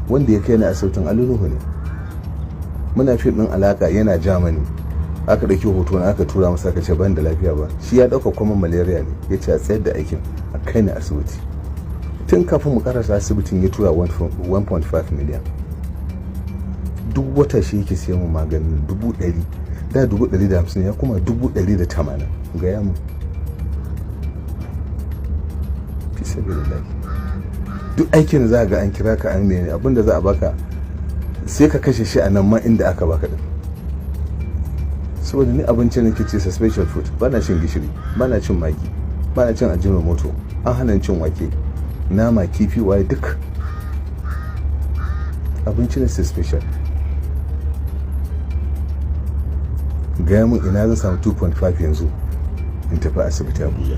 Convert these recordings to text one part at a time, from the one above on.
Wanda ya kai ni asibitin Alinuhu ne. Muna fim ɗin Alaka, yana Germany. Aka ɗauki hoto na aka tura masa, aka ce ban da lafiya ba. Shi ya ɗauka kuma malaria ne, ya ce a tsayar da aikin, a kai ni asibiti. Tun kafin mu karasa asibitin ya tura 1.5 million. Duk wata shi yake siyan mu maganin 100,000. Da 150,000 ya kuma 180,000. Gaya mu, fi sabilillahi, duk aikin za ga an kira ka an mene, abinda za a baka sai ka kashe shi a nan ma inda aka baka din. Saboda ni abinci nake ci special food, bana cin gishiri, bana cin Maggi, bana cin Ajinomoto, an hana cin wake, nama, kifi, waye, duk abinci ne special. Gaya mun ina zan samu 2.5 yanzu in tafi asibiti Abuja?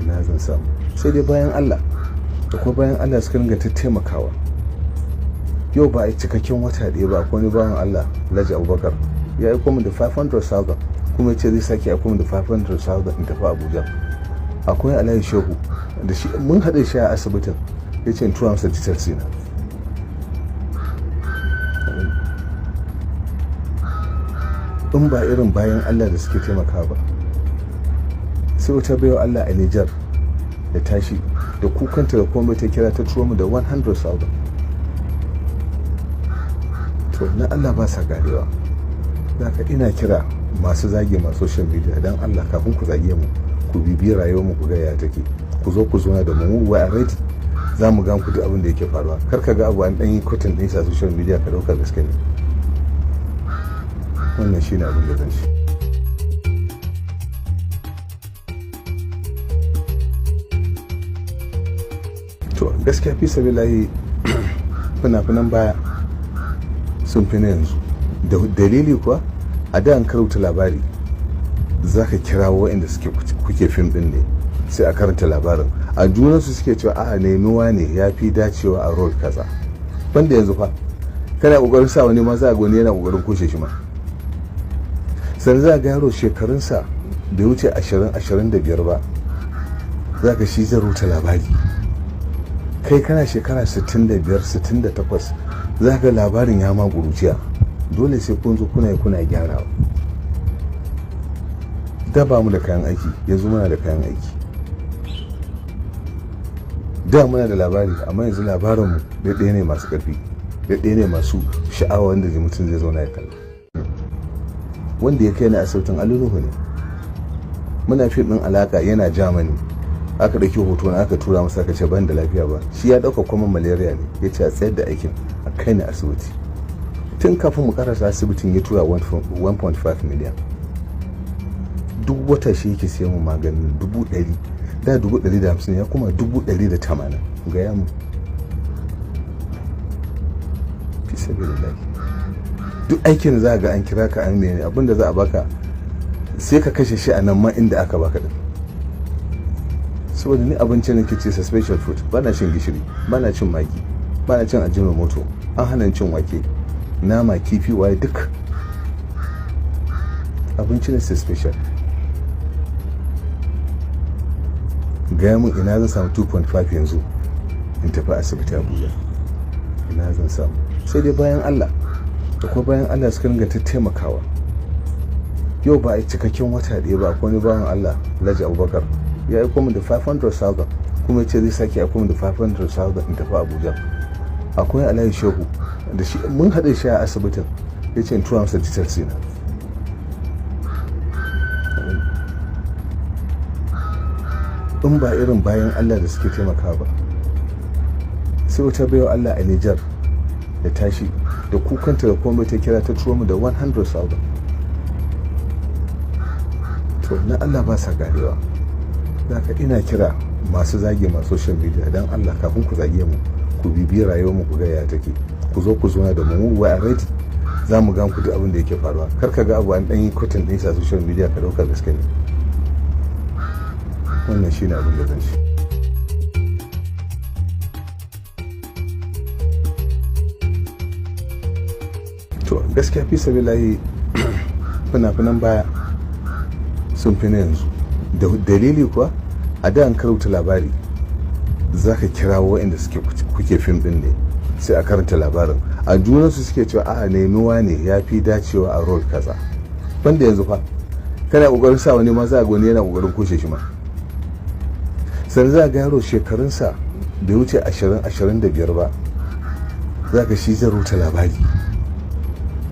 Ina zan samu? Sai dai bayan Allah, da kuma bayan Allah suka ringa ta taimakawa. Yau ba a cikakken wata ɗaya ba, akwai wani bawan Allah, Alhaji Abubakar, ya aiko min da 500,000, kuma ya ce zai sake aiko min da 500,000 in tafi Abuja. Akwai Alhaji Shehu, da shi mun haɗe shi a asibitin, ya ce in tura masa details na. In ba irin bayan Allah da suke taimaka ba. Sai wata baiwa Allah a Nijar da tashi da kukanta da komai, ta kira ta turo mu da 100,000. To, na Allah ba sa garewa. Ka ina kira masu zage masu social media, don Allah kafin ku zage mu, ku bibi rayuwar mu, ku ga ya take. Ku zo ku zauna da mu, we are ready, za mu gan ku duk abin da yake faruwa. Kar ka ga abu an dan yi quoting din sa social media ka dauka gaske ne. Wannan shine abin da zan ci. To, gaskiya fi sabilillahi, fina-finan baya sun fi na yanzu. Da dalili kuwa, a da an karanta labari, za ka kira waɗanda suke kuke fim ɗin ne, sai a karanta labarin a junansu, suke cewa a'a, nemiwa ne ya fi dacewa a role kaza. Banda yanzu fa, kana kokarin sa wani ma, za a wani yana kokarin kushe shi ma. Sannan za ga yaro shekarunsa bai wuce 20, 25 ba, za ka shi zai rubuta labari. Kai kana shekara 65, 68, za ka labarin ya ma ƙuruciya. Dole sai kun zo kuna kuna gyarawa. Da ba mu da kayan aiki, yanzu muna da kayan aiki. Da muna da labari, amma yanzu labarinmu ɗaya ne masu ƙarfi, ɗaya ne masu sha'awa, wanda mutum zai zauna ya kalla. Wanda ya kai ni asibitin Alinuhu ne. Muna fim ɗin Alaka, yana Germany. Aka ɗauki hoto na aka tura masa, aka ce ban da lafiya ba. Shi ya ɗauka kuma malaria ne, ya ce a tsayar da aikin, a kai ni asibiti. Tun kafin mu karasa asibitin ya tura 1.5 million. Duk wata shi yake siyan mu maganin 100,000. Da 150,000 ya kuma 180,000. Gaya mu, fi sabilillahi, duk aikin za ga an kira ka an mene, abinda za a baka sai ka kashe shi a nan ma inda aka baka din. Saboda ni abinci nake ci special food, bana cin gishiri, bana cin Maggi, bana cin Ajinomoto, an hana cin wake, nama, kifi, waye, duk abinci ne special. Gaya mun ina zan samu 2.5 yanzu in tafi asibiti Abuja? Ina zan samu? Sai dai bayan Allah, da kuma bayan Allah suka ringa ta taimakawa. Yau ba a cikakken wata ɗaya ba, akwai wani bawan Allah, Alhaji Abubakar, ya aiko min da 500,000, kuma ya ce zai sake aiko min da 500,000 in tafi Abuja. Akwai Alhaji Shehu, da shi mun haɗe shi a asibitin, ya ce in tura masa details na. In ba irin bayan Allah da suke taimaka ba. Sai wata baiwa Allah a Nijar da tashi da kukanta da komai, ta kira ta turo mu da 100,000. To, na Allah ba sa garewa. Ka ina kira masu zage masu social media, don Allah kafin ku zage mu, ku bibi rayuwar mu, ku ga ya take. Ku zo ku zauna da mu, we are ready, za mu gan ku duk abin da yake faruwa. Kar ka ga abu an dan yi quoting din sa social media ka dauka gaske ne. Wannan shine abin da zan ci. To, gaskiya fi sabilillahi, fina-finan baya sun fi na yanzu. Da dalili kuwa, a da an karanta labari, za ka kira waɗanda suke kuke fim ɗin ne, Sai a karanta labarin, a junansu suke cewa, "A'a, nemi wane, ya fi dacewa a role kaza." Banda yanzu fa, kana kokarin sa wani ma, za a ga wani yana kokarin kushe shi ma. Sannan za a ga yaro shekarunsa bai wuce 20, 25 ba, za ka shi zai rubuta labari.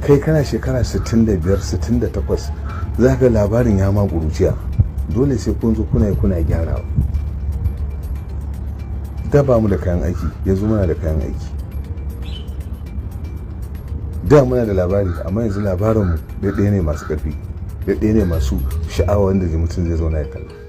Kai kana shekara 65, 68, za ka labarin ya ma ƙuruciya. Dole sai kun zo kuna yi, kuna gyarawa. Da ba mu da kayan aiki, yanzu muna da kayan aiki. Da muna da labari, amma yanzu labarinmu ɗaya ne masu ƙarfi, ɗaya ne masu sha'awa, wanda mutum zai zauna ya kalla.